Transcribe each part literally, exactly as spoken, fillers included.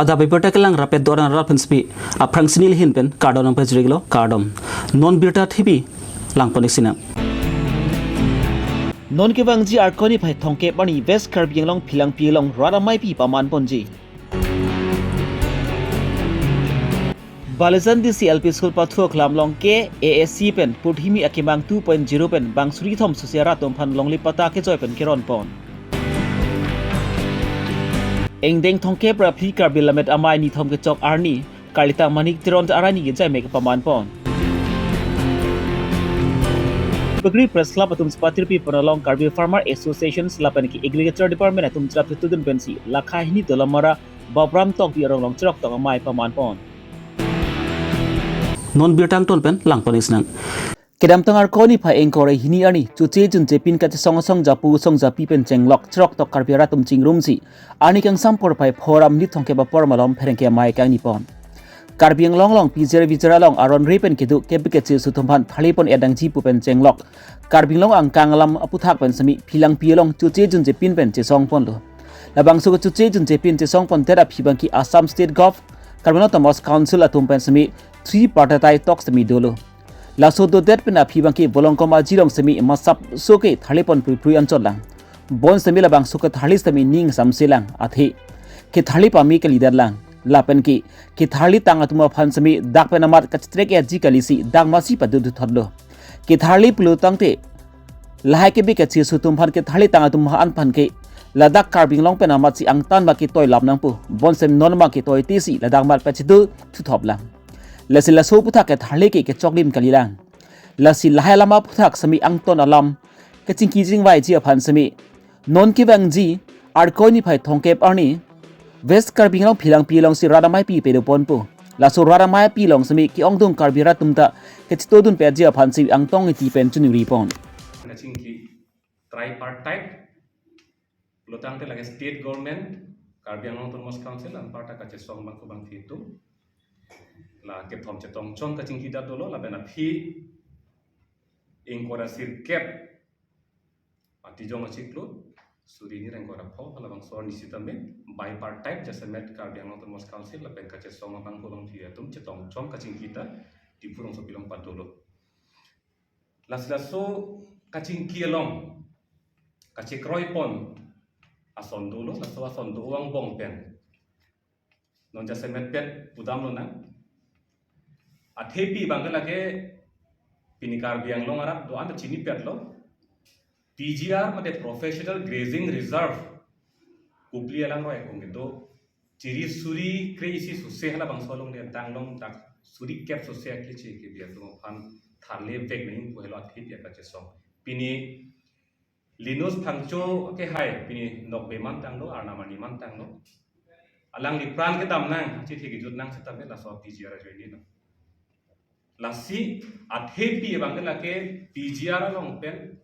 Adap abirta kelang rapet doran rat pen spi aphrang sini lihin pen kardom nangpajirlo, kardom. Non birta thipi langpon-ik sinang. Non kevangji Arkoi niphai thomkep arni West Karbi Anglong Philangpi along rat amaipi pamanponji. Balijan D C L P School pathu aklam along K A S C pen Purthimi Akemang two point zero pen bang suri thom susi arat atum aphan longle patta kejoi pen keronpon. Ingdeng thomkep ra phli Karbi Lammet Amei nithom kechok arni Karlitang Manik Teron arai ni kejai mek pamanpon. Bagri Press Club atum si patirpi pon along Karbi Farmer Association lapen ke Agriculture Department atum cherap chetudun pensi lakha hini Dolamara Babram Tokbi arong along cheroktok amei pamanpon. Non birta angton pen langpon-ik sinang. Kedamtang Arkoi niphai ingkoi ra hini arni chuche junche pin kachesong asong japu asong japi pen chenglok cheroktok Karbi arat atum chingrumsi arni kangsam porphai pho ra minit thomkep apor malom pherangke amei kangnipon. Karbi Anglong along pijir vijir along aron re pen kedo kebe keche aso atum aphan tharlepon-et nangji pu pen chenglok Karbi Anglong angkang alam aphuthak pen semi Philangpi along chuche junche pin pen chesongponlo. Labangso ke chuche junche pin chesongpondet aphi abangke Assam State Gov, Karbi Anglong Autonomous Council atum pen semi tripartite talks semi dolo. Laso dodet pen aphi abangke Volongkom Aji along semi masap so ke tharlepon pruiprui anchot lang. Bonsemi labangso ke tharle semi ning samse lang, athe ketharle pame kalidet lang. Lapen ke ketharle tang atum aphan semi dak pen amat kachetrek-etji kalisi dak masi padudut thotlo. Ketharle pulo tangte lahai kebe keche aso atum aphan ketharle tang atum aphan ke ladak Karbi Anglong pen amatsi angtan ma ketoi lap nangpo. Bonsemi non ma ketoi tesi ladak amat pachedu thuthop lang. Lasi laso aphuthak ketharle ke kechoklim kali lang. Lasi lahai alam aphuthak semi angton alam kachingki chingvaiji aphan semi non kevangji Arkoi niphai thomkep arni West Karbi Anglong Philangpi alongsi rat amaipi padoponpo. Laso rat amaipi along semi ke-ongdung Karbi arat atum ta kachetudun peji aphan si angtong iti pen chunuripon. Kachingki tripartite pulo tangte lake state government, Karbi Anglong Autonomous Council, anparta kachesong abang kubang hitu. La kethom chetong chom kachingki ta dolo, lapen aphi ingkoi ra sirkep atijong achiklo, suri hini ra ingkoi ra pho, halabangso arni sitame bipartite jasemet Karbi Anglong Autonomous Council lapen kachesong abang kubang hi atum chetong chom kachingki ta Diphu rongsopi along padolo. Lasi laso kachingki along kachekroipon ason dolo, laso ason do-o angbong pen non jasemet pet pudamlonang. Athepi abangke lake pini Karbi Anglong arat do-an ta chinipetlo. P G R mate Professional Grazing Reserve Kopili alangroi akung kedo chiri suri kre-isi sose halabangso alongle tang along dak suri kep sose akeche kebi atum aphan tharle vek nangji pu helo athepi akachesong. Pini Linus Phangcho ke hai, pini nokbe mantanglo, arnam arni mantanglo. Alangli pran kedam nang, chithi kejut nang sitame laso P G R ajoinelo. Lasi athepi abangke lake P G R along pen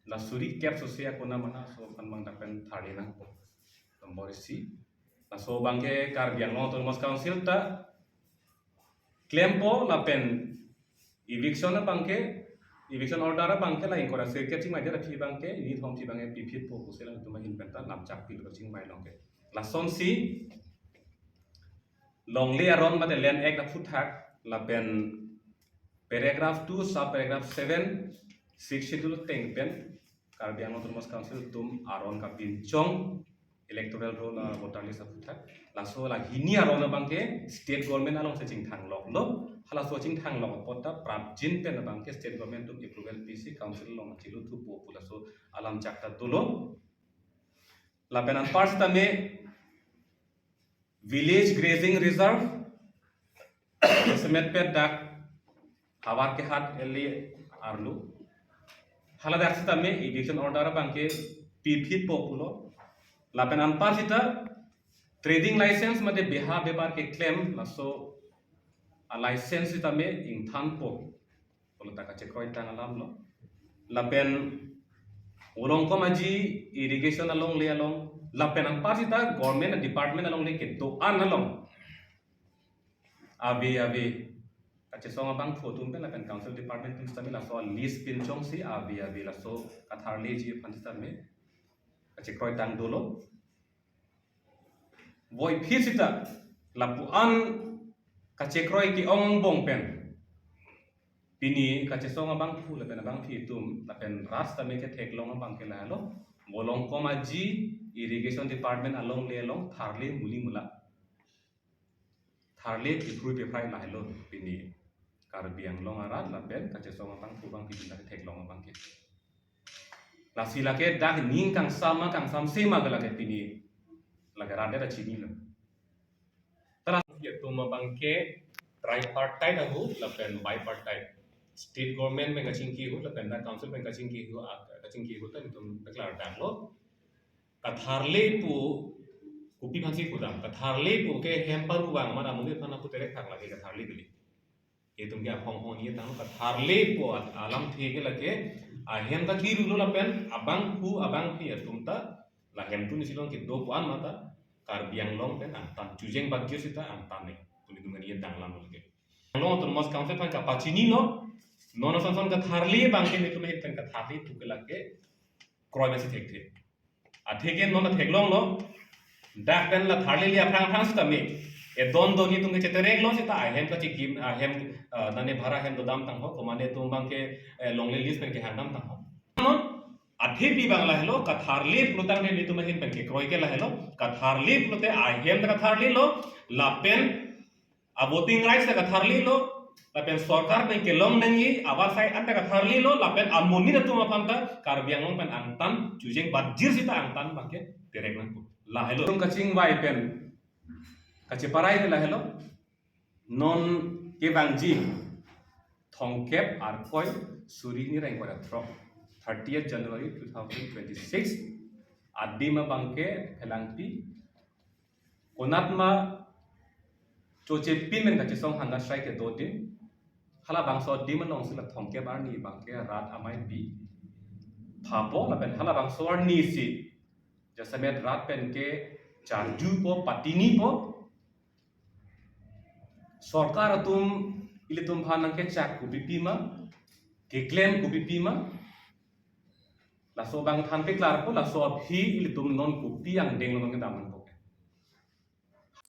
la suri kep sose akona mana so aphan abang dak pen tharle nangpo. Nombor isi. Laso abangke Karbi Anglong Autonomous Council ta klempo lapen eviction abangke, eviction order abangke la ingkoi ra sirkep chingvaidet aphi abangke, nithom aphi abangke piphitpo pusi latum ahin pen ta lamchak pilo chingvai along ke. Lasonsi longle aron mate Land Act aphuthak lapen paragraph two, sub paragraph seven, Sixth Schedule ateng pen Karbi Anglong Autonomous Council atum aron kapinchong electoral roll, ah, voter list aphuthak. Laso la hini aron abangke state government alongsi chingthangloklo. Halaso chingthanglok apot ta prapjin pen abangke state government atum approval pisi council along chiluthupo pu laso alamchak ta dolo. Lapen anpar sitame Village Grazing Reserve, semet pet dak Havar Kehat L A arlo. Haladak sitame eviction order abangke piphitpo pulo. Lapen anpar sita trading license mate beha bepar keklem laso a license sitame ingthanpo pulo ta kachekroitang alamlo. Lapen Volongkom Aji irrigation alongle along, lapen anpar sita government department alongle kedo-an along ave ave kachesong abangphu atum pen lapen council department atum sitame laso list pinchongsi ave ave laso katharleji aphan sitame kachekroitang dolo. Voiphit sita lapu-an kachekroi ke-ong angbong pen pini kachesong abangphu lapen abangphi atum lapen rat sitame ketheklong abang ke lahelo, Volongkom Aji, Irrigation Department alongle along tharle muli mula, tharle pikrui piphrai lahelo pini Karbi Anglong arat lapen kachesong abangphu abangphi atum ta ketheklong abang ke. Lasi lake dak ning kangsam ma kangsam se ma ke lake pini lake rat det ta chinilo. Tara ya atum abang ke tripartite ahut lapen bipartite. State government pen kachingki ahut lapen dak council pen kachingki ahut, kachingki ahut ta itum deklar damlo. Katharle pu kopi aphansi pudam. Katharle pu ke hem paru vang mara muli aphan apu terek thak lake katharle kali. Itum ke aphong phong ni tang katharle pu at-, alamthe ke lake ahem ta kiru lo lapen abangphu abangphi atum ta la hemtun isi along kedo pu-an mata Karbi Anglong pen angtan chujeng bajir sita angtan ne. Tuli tum ni tang lam lo ke. Anglong Autonomous Council aphan kapachinilo. Non ason son katharle abang ke itum ahin pen katharle pu ke lake kroi masi thekthe. Athe ke non theklonglo. Dak pen la tharle le aphrang aphrang sitame edon doni atum ke chetereklo sita ahem kachikim ahem, ah, nane bhara hem dodam tangho, komane atum abang ke, eh, longle list pen kehang dam tangho. Non athepi abang lahelo, katharle pulo tangte itum ahin pen kekroi ke lahelo, katharle pulote ahem ta katharlelo, lapen a voting rights ta katharlelo, lapen sorkar pen kelong nangji avarsai an ta katharlelo, lapen amonit atum aphan ta Karbi Anglong pen angtan chujeng bajir sita angtan abang ke terek nangpo. Lahelo. Itum kachingvai pen kacheparai ke lahelo. Non kevangji Thomkep Arkoi suri hini ra ingkoi ra throk, thirtieth January two thousand twenty-six, adim abang ke Phelangpi, konatma choche pin pen kachesong hangat srai kedo adim. Halabangso adim alongsi la Thomkep arni abang ke rat ameipi phapo lapen halabangso arni si jasemet rat pen ke charjupo, patinipo. Sorkar atum ilitum aphan nangkechak kopi pima, keklem kopi pima, laso abang than peklarpo, laso aphi ilitum non kopi angdeng lo nangkedam nangpo ke.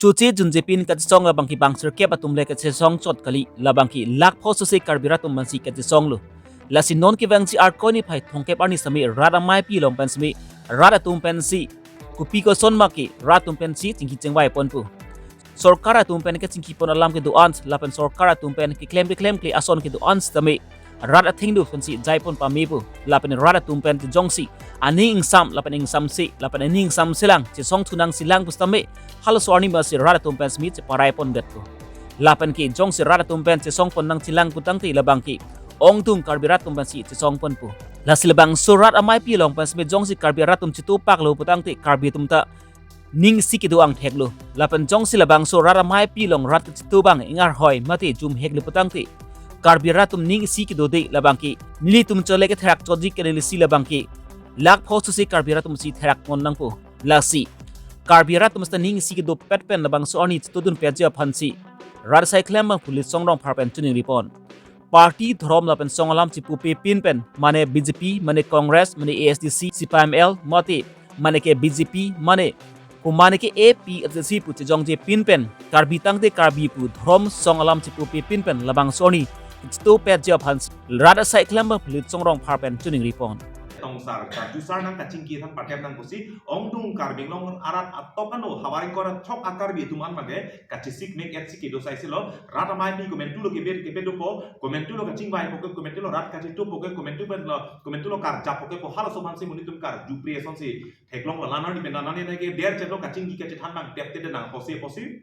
Choche junje pin kachesong labang ke bang sirkep atum le kachesong chot kali, labang ke lakh pho sose Karbi rat atum mansi kachesonglo. Lasi non kevangji Arkoi niphai Thomkep arni sitame rat ameipi along pen sitame rat atum pensi kopi koson ma ke rat atum pensi chingki chingvai ponpo. Sorkar atum pen kachingki pon alam kedo-an lapen sorkar atum pen keklem keklem kle ason kedo-an sitame rat athengno pensi jai pon pamepo lapen rat atum pen jongsi aning ingsam lapen ingsamse lapen aning ingsamse lang chesong thunang silang pusitame halaso arni masi rat atum pen sitame cheparai pondetpo. Lapen ke jongsi rat atum pen chesong pon nangchilang putangte labang ke ongdung Karbi rat atum pensi chesong ponpo. Lasi labangso rat ameipi along pen sitame jongsi Karbi rat atum chitupaklo putangte Karbi atum ta ning isi kedo angtheklo. Lapen jongsi labangso rat ameipi along rat kachito abang ingarhoi mate jumheklo putangte Karbi rat atum ning isi kedode labang ke nelitum chole ketherak chotji ke neli si labang ke lakh pho sose Karbi rat atum si therak pon nangpo. Lasi Karbi rat atum sita ning isi kedopet pen labangso arni chitodun petji aphansi rat asai keklem abangphu Litsong Rongphar pen choningri pon. Party, dhorom lapen song alam chipupe pin pen, mane B J P, mane Congress, mane A S D C, C P I M L, mate, mane ke B J P, mane, ko mane ke A P H L C pu chejongje pin pen, Karbi tangte Karbi pu dhorom song alam chipupe pin pen labangso arni chitopetji aphan rat asai keklem abangphu Litsong Rongphar pen choningri pon. Tongsar, karjusar nang, kachingki than patem nang pusi, ongdung Karbi Anglong arat atok ano, havar ingkoi ra throk a-Karbi atum an mate, kachesik mek et si kedo sai silo, rat ameipi komantu lo kebe, kebe dopo, komantu lo kachingvaipo ke, komantu lo rat kachitopo ke, komantu pen lo, komantu lo karjappo ke, pu halaso aphansi monit atum karjupre asonsi theklonglo, la nani pen la nani nai ke der chetlo kachingki kachethan abang tep tede nang pusi pusi.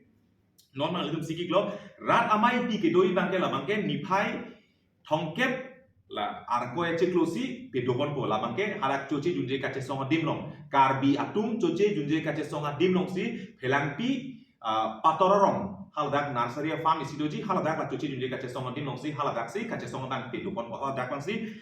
Non nanglitum sikiklo, rat ameipi kedoji abang ke labang ke niphai Thomkep la Arkoi achiklo si pedoponpo, labang ke hadak choche junje kachesong adim along. Karbi atum choche junje kachesong adim alongsi Phelangpi, ah, Pator arong, haladak nursery farm isi doji, haladak la choche junje kachesong adim alongsi, haladak si kachesong abang pedoponpo, haladak abangsi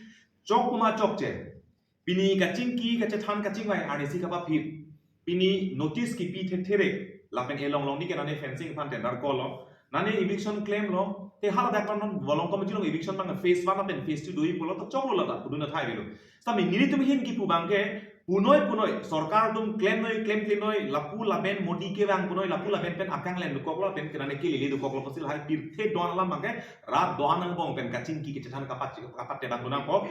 chok kuma chokche. Pini kachingki, kachethan, kachingvai arnisi kapaphit. Pini notice kipi thekthe re. Lapen elong long ni ke nane fencing aphan tender call lo. Nane eviction claim lo. Te haladak non Volongkom Aji along eviction abang phase one lapen phase two doji pulo to choklo lata, pudun athai avelo. Sami nelitum ahin kipu abang ke punoi punoi sorkar atum klemnoi klemklenoi, lapu lapen Modi kevang punoi, lapu lapen pen akanglen dokoklo, pen kenane kelele dokoklo, pusi lahai pirthe do-an alam abangke rat do-an angbong pen kachingki kachethan kapat kapat tebat nangpo.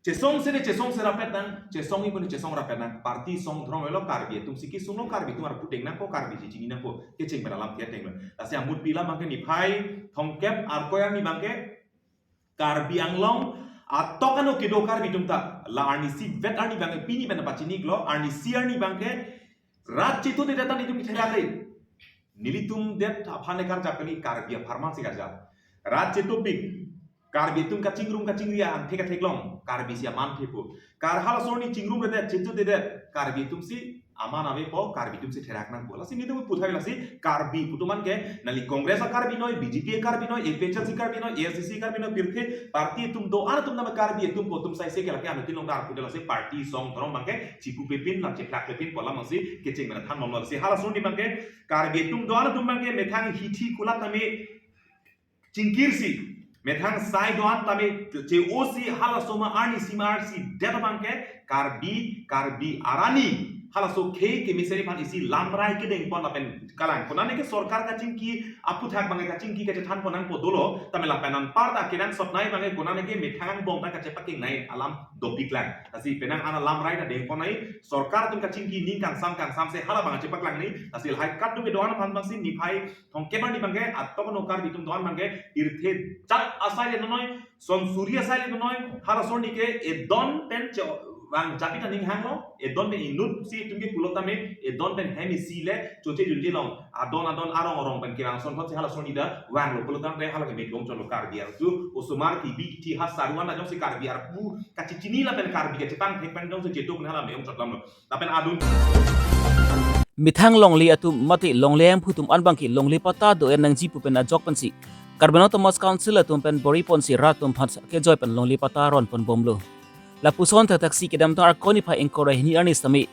Chesong sere chesong serapet nang, chesong ipun chesong rapet nang, party song dhorom lo, Karbi atum si kesung lo, Karbi atum arpu deng nangpo, Karbi si chini nangpo, kecheng pen alam tiat denglo. Lasi amut pi alam abangke niphai thomkep Arkoi arni abangke Karbi Anglong atok ano kedo Karbi atum ta, la arnisi vet arni abangke pini pen pachini iklo, arnisi arni abangke rat cheto de data nitum therak re. Nelitum det aphan karjap kali, Karbi apharman si karjap. Rat chetopik, Karbi atum kachingrum kachingri an thek theklong, Karbi si aman thepo. Kar halaso arni chingrumredet, chetodedet, Karbi atum si aman avepo, Karbi atum si therak nangpo. Lasi nelitum puthai lasi, Karbi pu atum anke, nangli Congress a-Karbi noi, B J P a-Karbi noi, A P H L C Karbi noi, A S D C Karbi noi, pirthe party atum do-an atum nama Karbi atum po, atum sai se ke lake anu tin long dar pude lasi party song dhorom abangke chipu pepin, lam cheplak pepin pu alam abangsi kecheng pen than mom lo. Lasi halaso arni abangke Karbi atum do-an atum abangke methang hithi kulat tame chingkirsi, methang sai do-an tame che-osi, halaso ma arnisi ma arsi det abangke Karbi, Karbi arni halaso khei kemesen aphan isi lamrai kedengpon lapen kalang. Konane ke sorkar kachingki aputhak abangke kachingki kachethanpon nangpo dolo, tame lapen anparta kenangsot nai abangke konane ke methang angbong ta kachepakeng nai alam dopiklang. Lasi penang ana lamrai ta dengpon nai, sorkar atum kachingki ning kangsam kangsam se hala abang chepaklang nai. Lasi lahai kadokave do-an aphan abangsi niphai thomkep arni abangke atok ano Karbi atum do-an abangke pirthe jat asai le nonoi, son suri asai le nonoi, halaso arni ke edon pen chevang japi ta ning hanglo, edon pen inut si itum ke pulo tame, edon pen hem isi le choche junje long, adon adon arong arong pen kevang son thot si halaso arni ta vanglo pulo tangte hala ke meklong chotlo Karbi artu, osomar kibi kithi ha saruan ta jongsi Karbi arpu kachechini lapen Karbi kachepangthek pen jongsi chetok ne hala me-ong chotlamlo. Lapen adun. Methang longle atum mate longle ahem atum an abangke longle patta do-en nangji pu pen ajok pensi Karbi Anglong Autonomous Council atum pen bor-iponsi rat atum aphan kejoi pen longle patta ronpon bomlo. Lapuson thakthak si kedamtang Arkoi niphai ingkoi ra hini arni sitame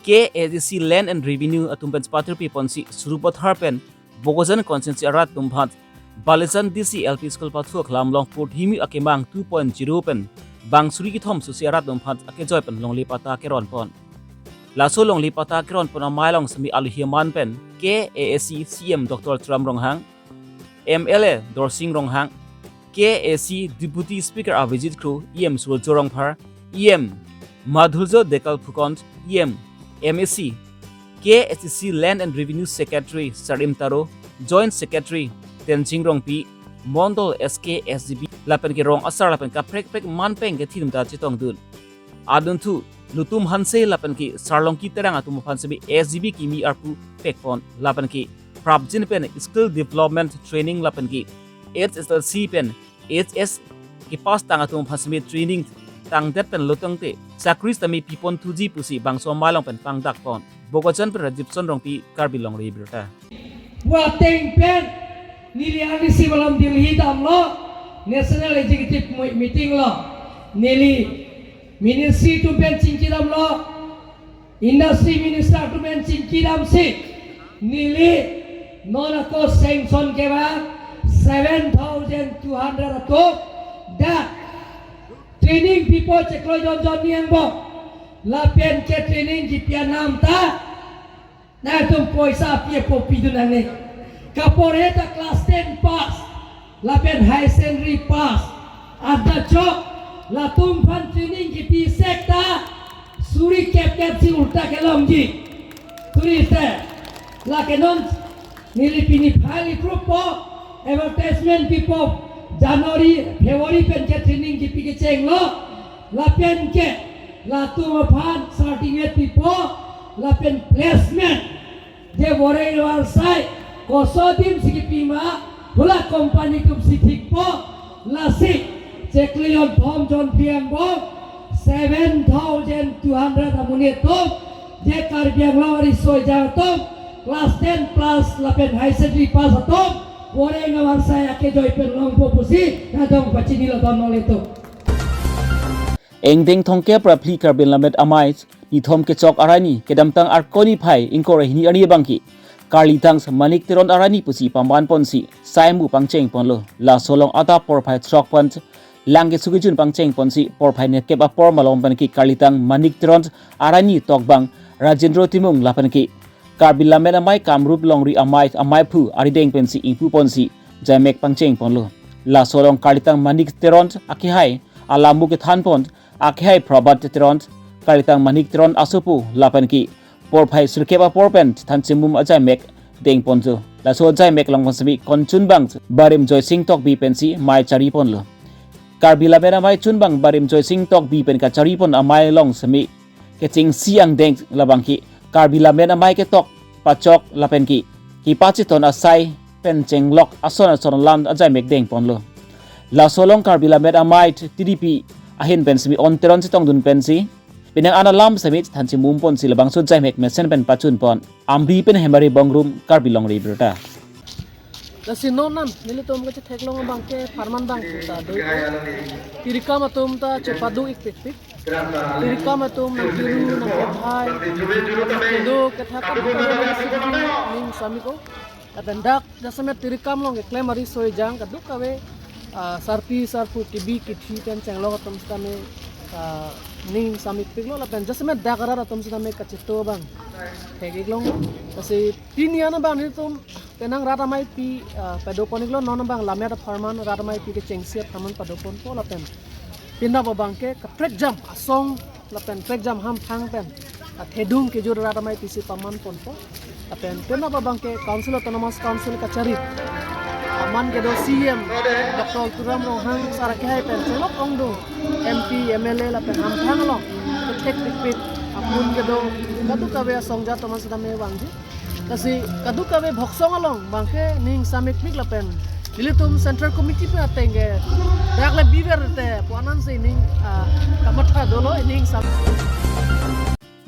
K A A C Land and Revenue atum pen patirpi ponsi Sarupathar pen Bokajan constituency arat atum aphan Balijan D C L P School pathu aklam along purthimi akemang two point zero pen bang suri kethom susi arat atum aphan akejoi pen longle patta keronpon. Laso longle patta keronpon amei along sitame alohi aman pen K A A C C E M Doctor Tuliram Ronghang, M L A Dorsing Ronghang, K A A C Deputy Speaker Avijit Kro, E M Surjya Rongphar, E M Madhurjya Dhekial Phukan, E M, M A C, K A A C Land and Revenue Secretary Sarim Taro, Joint Secretary Tensing Rongpi, Mondol S K S G B, lapen ke rong asar lapen kaprek kaprek manpeng kethin ta chetongdun. Adunthu, Lutum Hanse lapen ke Sarlongki Terang atum aphan sitame S G B kimi arpu pekpon lapen ke prapjin pen skill development training lapen ke H S L C pen H S kepass tang atum aphan sitame training tangdet pen lotangte chakri sitame pipon thuji pusi bangso amei along pen pangdakpon. Bokajan pen Rajibson Rongpi, Karbi Longri Abirta. Pu ateng pen neli arnisi malom Delhi damlo, National Executive Mo-, Meeting lo. Neli ministry atum pen chingki damlo, industry minister atum pen chingki damsi, neli non ako sanction kevang seven thousand two hundred atum dak training pipo chiklo jon jon ni angbong. Lapen ke training kipi anam ta nangtum poisa pi apo pidun nangne. Kapore ta class ten pass lapen higher secondary pass. Adachok latum aphan training kipi sekta suri kep kep si ulta kelongji. Suri te lake non neli pini file approve po, advertisement pipo, January, February pen ke training kipi kechenglo, lapen ke latum aphan certificate pipo, lapen placement je borei warsai koso adim si kipi ma, hula company atum si thikpo, lasi chiklo jon thom jon phli angbong seven thousand two hundred amonit atum, je Karbi Anglong ariso ejang atum, class ten pass lapen higher secondary pass atum, borei warsai akejoi pen longpo pusi kadong pachinilo don nolitum. Ingdeng thomkep ra phli Karbi Lammet Amei nithom kechok arni kedamtang Arkoi niphai ingkoi ra hini arni abangke Karli Thangs Manik Teron arni pusi paman ponsi saimu pangcheng ponlo. Laso along adap porphai throk pen Lang keso kejun pangcheng ponsi porphai nerkep apor malom penke Karlitang Manik Teron, Arani Tokbang, Rajendra Timung lapenke Karbi Lammet Amei Kamrup Longri Amei ameiphu arideng pensi ingpu ponsi jaimek pangcheng ponlo. Laso along Karlitang Manik Teron akehai alam kethan pon, akehai Prabhat Teron, Karlitang Manik Teron asopo lapenke porphai sirkep apor pen thanchimum ajaimek deng ponlo. Laso ajaimek along pensi konchunbang Barim Joysing Tokbi pensi mei chari ponlo. Karbi Lammet Amei chunbang Barim Joysing Tokbi pen kachari pon amei along semi kechengsi angdeng labangke Karbi Lammet Amei ketok pachok lapenke kepachiton asai pen chenglok ason ason alam ajaimek deng ponlo. Laso along Karbi Lammet Amei T D P ahin pen semi On Teron chetongdun pensi penang an alam semi thanchimum ponsi labangso jaimek mesen pen pachun pon. Amri pen Hemari Bongrung, Karbi Longri Abirta. Lasi non an nelitum kachetheklong abangke pharman abang puta do. Tirikam atum ta chepadu-ik pikpik. Tirikam atum nangkiru nangkethai, nangkedo kethak atum ta nangsikbi ning samiklo. Lapen dak jasemet tirikam along keklem ariso ejang kadokave, ah, sarpi sarpo kebi kethe pen chenglok atum sitame, ah, ning samikpiklo lapen jasemet dak arat atum sitame kachito abang thek-iklong. Lasi pini an abang nelitum penang rat ameipi, ah, pado pon-iklo, non abang lammet apharman rat ameipi kechengsi apharman pado ponpo lapen penap abangke kaprekjam asong lapen prekjam hamphang pen athedung kejut rat ameipi si paman ponpo. Lapen penap abangke Council, Autonomous Council kachari aman kedo C E M Doctor Tuliram Ronghang sar akehai pen chenglok ongdung M P, M L A lapen hamphang along kethek pikpik apun kedo kadokave asong ajat atum sitame vangji. Lasi kadokave Bhoksong along abangke ning samikpik lapen nelitum Central Committee pen ateng ke dak le biver te pu-an ansi ning, ah, kamatha dolo ning sam.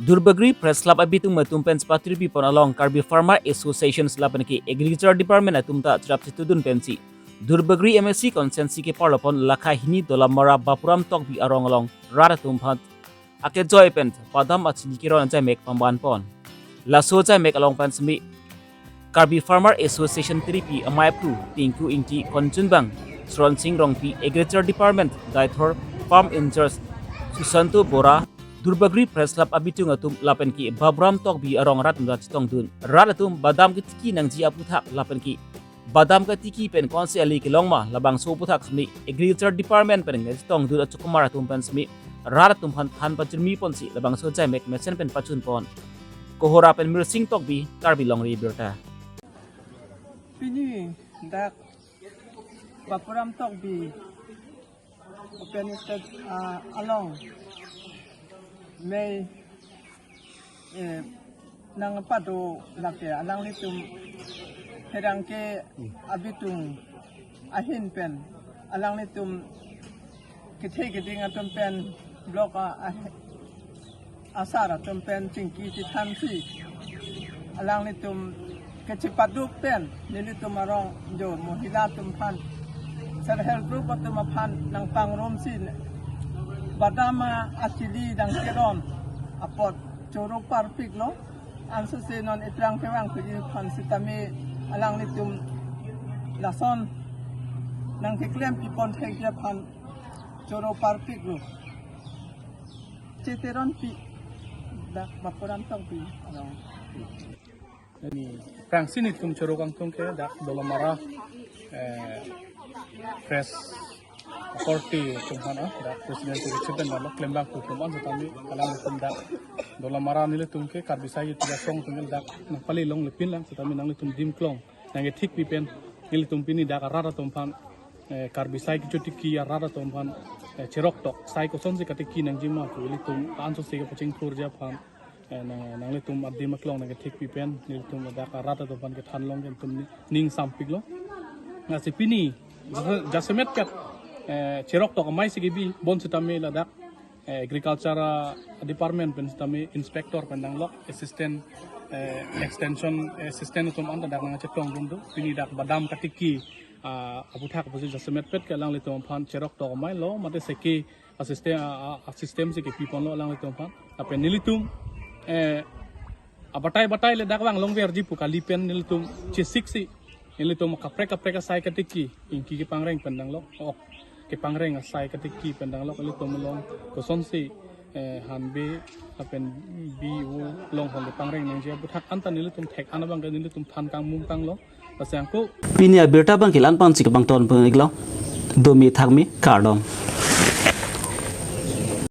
Duarbagori Press Club abitung atum pen chepatiri pon along Karbi Farmer Associations lapenke Agriculture Department atum ta cherap chetudun pensi Duarbagori M A C constituency keparlo pon lakha hini Dolamara Bapuram Tokbi arong along rat atum aphan akejoi pen badam achini keron ajaimek pamban pon. Laso ajaimek along pen semi Karbi Farmer Association T D P ameiphu Tinku Ingti, konchunbang Sronsing Rongpi, Agriculture Department Director Farm in-charge Susanto Bora, Duarbagori Press Club abitung atum lapenke Bapuram Tokbi arong rat atum ta chetongdun. Rat atum badam ketiki nangji aputhak lapenke badam ketiki pen konsi ali kelong ma labangso aputhak semi Agriculture Department pen chetongdun achokomar atum pen semi rat atum aphan than pachirmi ponsi labangso ajaimek mesen pen pachun pon. Kohora pen Mirsing Tokbi, Karbi Longri Abirta. Pini dak Bapuram Tokbi open stage, ah, along mei, eh, nangpado lake alanglitum pherangke abitung ahin pen alanglitum kethe keding atum pen block a, a, asar atum pen chingki chethansi alanglitum kachepadu pen nelitum arong jo mohila atum aphan, self help group atum aphan nangpangrumsi badam achili nangkeron apot choro parpiklo. Ansose non ephrang kevang piji aphan sitame alanglitum lason nangkeklem pipon thekji aphan choro parpiklo. Che Teronpi dak Bapuram Tokbi along. Ini prangsi nelitum choro kangtung ke dak Dolamara, eh, Press Authority atum aphan, ah, dak President Secretary pen dak klembang atum aphan sitame alanglitum dak Dolamara nelitum ke Karbi Sai Youth Asong atum ke dak nangpali longlepin lang sitame nanglitum adim kelong nangkethikpi pen nelitum pini dak arat atum aphan, eh, Karbi sai kechotiki arat atum aphan, eh, cheroktok sai kosonsi katiki nangji ma pu ilitum ansose kapachingthurji aphan, eh, nang, nanglitum adim aklong nangkethikpi pen nelitum dak arat atum aphan kethan long ke nelitum ni, ning sampiklo. Lasi pini jase-, jasemet kat, eh, cheroktok amei si kebi bonsitame ladak, eh, Agriculture, ah, Department pen sitame inspector pen nanglok, assistant, eh, extension assistant atum anta dak nangchetongdun do. Pini dak badam katiki, ah, aputhak pusi jasemet pet ke alanglitum aphan cheroktok amei lo mate seke asystem, ah, ah, asystem si kepi ponlo alanglitum aphan. Lapen nelitum, eh, abatai batai le dak vang longverji pu kali pen nelitum chesiksi nelitum kaprek kaprek asai katiki ingki kepangreng pen nanglok. Ok. kepangreng asai katiki pen danglok ilitum along kosonsi eh, hanbe lapen bi u long hol pangreng nangji aputhak anta nelitum thek-an abang ke nelitum than kangmung tanglo. Lasi ako pini abirta abang ke la-an pensi kepangton pon iklo. Domi thakmi, kardom.